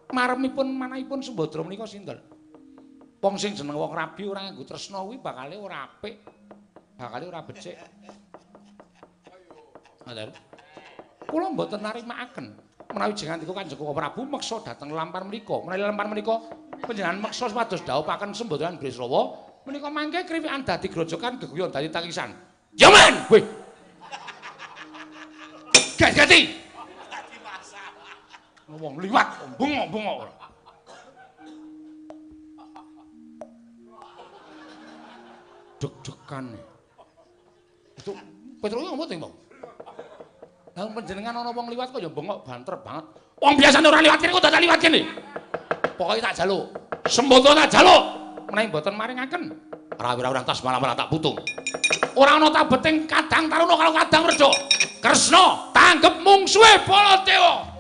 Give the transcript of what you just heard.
Maremipun manahipun Sembadra menika sinten? Wong sing jeneng wong rabi ora nganggo tresna kuwi bakale ora apik. Bakale ora becik. Ngoten. Kula mboten narimakaken menawi jengandika Kanjeng Prabu meksa dhateng lampar menika. Menawi lampar menika panjenengan meksa supados dhawuhaken Sembadra lan Bresrawa menika mangke kriwikan dadi grojokan geguyon dadi tangisan. Ya men, weh. Gati. Wong liwat bengok-bengok ora. Deg-degan. Itu Petro ngopo to, Mbok? Lah panjenengan ana wong liwat kok ya bengok banter banget. Wong biasane ora liwat kene kok dadak liwat kene. Pokoke tak jaluk. Sembada tak jaluk. Menawi mboten maringaken. Ora-ora tas malah-malah tak putung. Ora ana tabeting kadang taruna karo kadang reja. Kresna tanggep mungsuhe Baladewa.